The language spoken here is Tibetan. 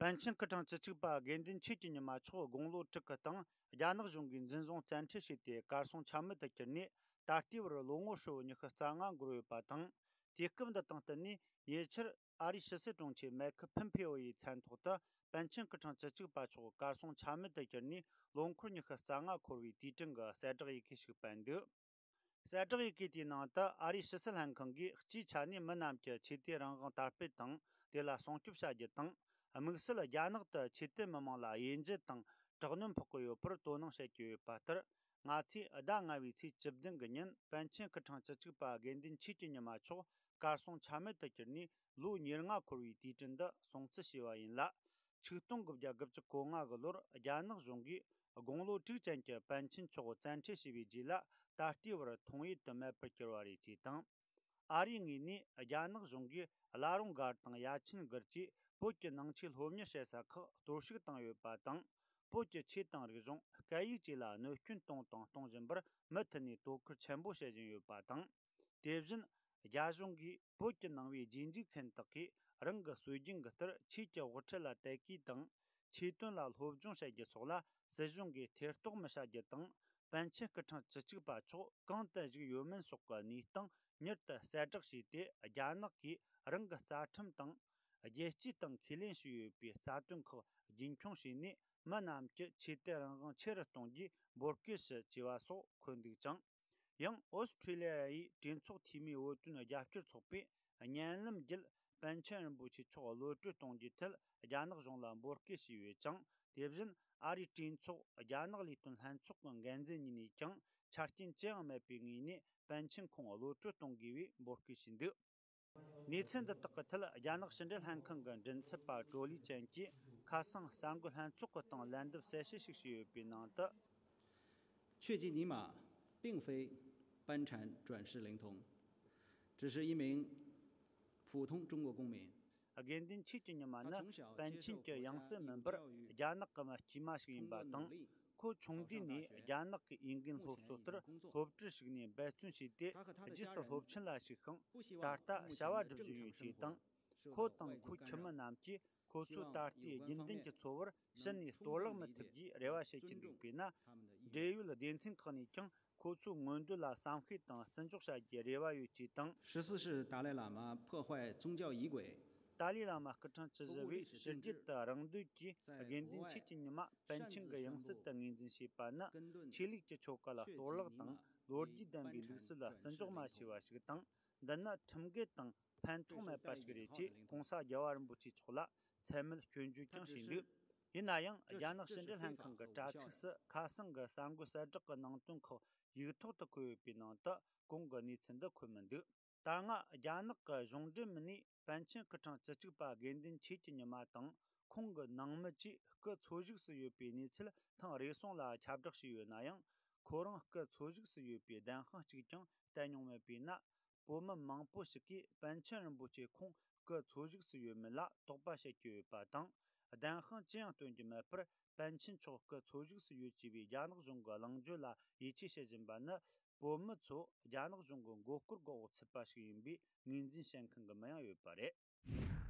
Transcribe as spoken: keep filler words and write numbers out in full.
པཎ་ཆེན་སྐུ་ཕྲེང་བཅུ་གཅིག་པ་དགེ་འདུན་ཆོས་ཀྱི་ཉི་མ་མཆོག་དགུང་ལོ་དྲུག་གི་སྟེང་རྒྱ་ནག་གཞུང་གིས་འཛིན་བཟུང་བཙན་ཁྲིད་བྱས་ཏེ་གར་སོང་ཆ་མེད་དུ་གྱུར་ནས། ད་ལྟའི་བར་ལོ་ངོ་ཧྲིལ་བོ་ཉི་ཤུ་རྩ་ལྔ་འགོར་ཡོད་པ་དང་། དུས་སྐབས་འདི་དང་བསྟུན་ནས་ཉེ་ཆར་ཨ་རིའི་ཕྱི་སྲིད་དྲུང་ཆེ་མེག་ཕུམ་ཕེའོ་ཡི་མཚན་ཐོག་ཏུ་པཎ་ཆེན་སྐུ་ཕྲེང་བཅུ་གཅིག་པ་མཆོག་གར་སོང་ཆ་མེད་དུ་གྱུར་ནས་ལོ་འཁོར་ཉི་ཤུ་རྩ་ལྔ་འཁོར་བའི་དུས་དྲན་གྱི་གསལ་བསྒྲགས་ཡི་གེ་ཞིག་སྤེལ་འདུག་གསལ་བསྒྲགས་ཡི་གེ་དེའི་ནང་དུ་ཨ་རིའི་ཕྱི་སྲིད་ལྷན་ཁང་གིས་སྤྱིའི་ཆ་ནས་མི་རྣམས་ཀྱི་ཆོས་དད་རང་དབང་དར་སྤེལ་དང་དེ་ལ་སྲུང་སྐྱོབ་བྱ་རྒྱུ་དང་། དམིགས་བསལ་རྒྱ་ནག་ཏུ་ཆོས་དད་མི་མང་ལ་དབྱེ་འབྱེད་དང་དྲག་གནོན་ཕོག་གི་ཡོད་པར་དོ་སྣང་བྱེད་ཀྱི་ཡོད་པ་ལྟར། ང་ཚོས་ཟླ་ལྔ་བའི་ཚེས་བཅུ་བདུན་གྱི་ཉིན་པཎ་ཆེན་སྐུ་ཕྲེང་བཅུ་གཅིག་པ་དགེ་འདུན་ཆོས་ཀྱི་ཉི་མ་མཆོག་གར་སོང་ཆ་མེད་དུ་གྱུར་ནས་ལོ་ཉེར་ལྔ་འཁོར་བའི་དུས་དྲན་འདི་སྲུང་བརྩི་བྱས་པ་ཡིན་ལ། ཆིག་སྟོང་དགུ་བརྒྱ་དགུ་བཅུ་གོ་ལྔ་གི་ལོར་རྒྱ་ནག་གཞུང་གིས་དགུང་ལོ་དྲུག་ཅན་གྱི་པཎ་ཆེན་མཆོག་བཙན་ཁྲིད་བྱས་པའི་རྗེས་ལ། ད་ལྟའི་བར་མཐོང་ཡུལ་དུ་མེད་པར་གྱུར་བ་རེད་ཅེས་དང་། ཨ་རིའི་ངོས་ནས་རྒྱ་ནག་གཞུང་གིས་བླ་རུང་སྒར་དང་ཡ་ཆེན་སྒར་བཅས་བོད་ཀྱི་ནང་ཆོས་སློབ་གཉེར་བྱེད་ས་ཁག་གཏོར་བཤིག་བཏང་ཡོད་པ་དང་། བོད་ཀྱི་ཆོས་དང་རིག་གཞུང་སྐད་ཡིག་བཅས་ལ་གནོད་སྐྱོན་བཏང་དང་གཏོང་བཞིན་པར་མུ་མཐུད་ནས་དོ་ཁུར་ཆེན་པོ་བྱེད་བཞིན་ཡོད་པ་དང་། དེ་བཞིན་རྒྱ་གཞུང་གིས་བོད་ཀྱི་ནང་པའི་རྗེས་འཇུག་མཁན་དག་གིས་རང་གི་སྲོལ་རྒྱུན་གྱི་ལྟར་ཆོས་ཀྱི་དབུ་ཁྲིད་ལ་དད་གུས་དང་། ཆོས་དོན་ལ་སློབ་སྦྱོང་བྱ་རྒྱུ་སོགས་ལ་སྲིད་གཞུང་གིས་ཐེ་གཏོགས་མི་བྱ་རྒྱུ་དང་། པཎ་ཆེན་སྐུ་ཕྲེང་བཅུ་གཅིག་པ་མཆོག་གང་དུ་བཞུགས་ཡོད་མིན་སོགས་ཀྱི་གནས་སྟངས་མྱུར་དུ་གསལ་བསྒྲགས་བྱས་ཏེ། རྒྱ་ནག་གིས་རང་གི་རྩ་ཁྲིམས་དང་། རྒྱལ་སྤྱིའི་སྟེང་ཁས་ལེན་ཞུས་ཡོད་པའི་རྩ་དོན་ཁག་རྒྱུན་འཁྱོངས་བྱས་ནས། མི་རྣམས་ཀྱི་ཆོས་དད་རང་དབང་ཆེ་རུ་གཏོང་རྒྱུའི་འབོད་སྐུལ་ཞུ་ཅེས་པ་སོགས་འཁོད་འདུག་ཅིང་། ཡང་། ཨོ་སི་ཁྲུ་ལི་ཡ་ཡི་གྲོས་ཚོགས་འཐུས་མིའི་བོད་དོན་རྒྱབ་སྐྱོར་ཚོགས་པས་བརྙན་ལམ་བརྒྱུད་པཎ་ཆེན་རིན་པོ་ཆེ་མཆོག་གློད་བཀྲོལ་གཏོང་རྒྱུའི་ཐད་རྒྱ་ནག་གཞུང་ལ་འབོད་སྐུལ་ཞུས་ཡོད་ཅིང་། དེ་བཞིན་ཨ་རིའི་གྲོས་ཚོགས་རྒྱ་ནག་ལས་དོན་ལྷན་ཚོགས་ཀྱི་འགན་འཛིན་གཉིས་ནས་ཀྱང་ཆ་རྐྱེན་ཅི་ཡང་མེད་པའི་ངོས་ནས་པཎ་ཆེན་ཁོང་གློད་བཀྲོལ་གཏོང་དགོས་པའི་འབོད་སྐུལ་ཞུས་འདུག་གནས་ཚུལ་འདི་དག་གི་ཐད་རྒྱ་ནག་ཕྱི་འབྲེལ་ལྷན་ཁང་གི་མགྲིན་ཚབ་པ་ཀྲོ་ལི་ཅན་གྱིས་ཁ་སང་གསར་འགོད་ལྷན་ཚོགས་ཀྱི་སྟེང་ལན་འདེབས་གསལ་བཤད་ཞིག་བྱས་ཡོད་པའི་ནང་དུ། 却吉尼玛并非班禅转世灵童，只是一名普通中国公民。 དགེ་འདུན་ཆོས་ཀྱི་ཉི་མ་ནི་པཎ་ཆེན་གྱི་ཡང་སྲིད་མིན་པར་རྒྱ་ནག་གི་མི་དཀྱུས་མ་ཞིག་ཡིན་པ་དང་། ཁོ་ཆུང་དུས་ནས་རྒྱ་ནག་གི་འོས་འགན་སློབ་གསོ་ལྟར་སློབ་ཁྲིད་ཞུགས་ནས་འབད་བརྩོན་བྱས་ཏེ། རྗེས་སུ་སློབ་ཆེན་ལ་ཞུགས་ཤིང་། ད་ལྟ་བྱ་བ་སྒྲུབ་བཞིན་ཡོད་ཅེས་དང་། ཁོ་དང་ཁོའི་ཁྱིམ་མི་རྣམས་ཀྱིས་ཁོ་ཚོའི་ད་ལྟའི་རྒྱུན་ལྡན་གྱི་འཚོ་བར་ཕྱི་ནས་གཏོར་བརླག་མི་ཐེབས་རྒྱུའི་རེ་བ་བྱེད་ཀྱིན་འདུག་དཔེར་ན། འབྲེལ་ཡོད་སྡེ་ཚན་ཁག་ནས་ཀྱང་། ཁོ་ཚོའི་མངོན་འདོད་ལ་བསམ་ཤེས་དང་བརྩི་འཇོག་བྱ་རྒྱུའི་རེ་བ་ཡོད་ཅེས་དང་། 十四世达赖喇嘛破坏宗教仪轨。 ཏཱ་ལའི་བླ་མ་སྐུ་ཕྲེང་བཅུ་བཞི་པས་ཕྱི་རྒྱལ་དུ་རང་འདོད་ཀྱིས་དགེ་འདུན་ཆོས་ཀྱི་ཉི་མ་པཎ་ཆེན་གྱི་ཡང་སྲིད་དུ་ངོས་འཛིན་བྱས་པ་ནི། ཆོས་ལུགས་ཀྱི་ཆོ་ག་ལ་གཏོར་བརླག་དང་། ལོ་རྒྱུས་ལྡན་པའི་ལུགས་སྲོལ་ལ་བརྩི་འཇོག་མ་བྱས་པ་ཞིག་དང་། འདི་ནི་ཁྲིམས་འགལ་དང་ཕན་ཐོགས་མེད་པ་ཞིག་རེད་ཅེས་༸གོང་ས་རྒྱལ་བ་རིན་པོ་ཆེ་མཆོག་ལ་མཚན་སྨད་སྐྱོན་བརྗོད་ཀྱང་བྱས་འདུག་ཡིན་ན་ཡང་། རྒྱ་ནག་ཕྱི་འབྲེལ་ལྷན་ཁང་གི་དྲ་ཚིགས་སུ་ཁ་སང་གི་གསར་འགོད་གསལ་བསྒྲགས་ཀྱི་ནང་དོན་ཁག་ཡིག་ཐོག་ཏུ་འཁོད་ཡོད་པའི་ནང་དུ་གོང་གི་གནས་ཚུལ་འདི་འཁོད་མི་འདུག་ད་སྔ་རྒྱ་ནག་གི་གཞུང་འབྲེལ་མི་སྣས་པཎ་ཆེན་སྐུ་ཕྲེང་བཅུ་གཅིག་པ་དགེ་འདུན་ཆོས་ཀྱི་ཉི་མ་དང་ཁོང་གི་ནང་མི་བཅས་སྐུ་འཚོ་བཞུགས་སུ་ཡོད་པའི་གནས་ཚུལ་ཐེངས་རེ་ཟུང་ལ་ཁྱབ་བསྒྲགས་བྱས་ཡོད་ན་ཡང་། ཁོ་རང་སྐུ་འཚོ་བཞུགས་སུ་ཡོད་པའི་བདེན་དཔང་གཅིག་ཀྱང་བསྟན་མྱོང་མེད་པས་ན། བོད་མི་མང་པོ་ཞིག་གིས་པཎ་ཆེན་རིན་པོ་ཆེ་ཁོང་སྐུ་འཚོ་བཞུགས་སུ་ཡོད་མེད་ལ་དོགས་པ་བྱེད་ཀྱི་ཡོད་པ་དང་། བདེན་དཔང་ཅི་ཡང་སྟོན་རྒྱུ་མེད་པར། པཎ་ཆེན་མཆོག་སྐུ་འཚོ་བཞུགས་སུ་ཡོད་ཅེས་པའི་རྒྱ་ནག་གཞུང་གི་གླེང་བརྗོད་ལ་ཡིད་ཆེས་བྱེད་བཞིན་པ་ནི། བོད་མི་ཚོ་རྒྱ་ནག་གཞུང་གི་མགོ་སྐོར་གྱི་འོག་ཚུད་པ་ཞིག་ཡིན་པའི་ངོས་འཛིན་བྱེད་མཁན་གྱི་མི་ཡང་ཡོད་པ་རེད།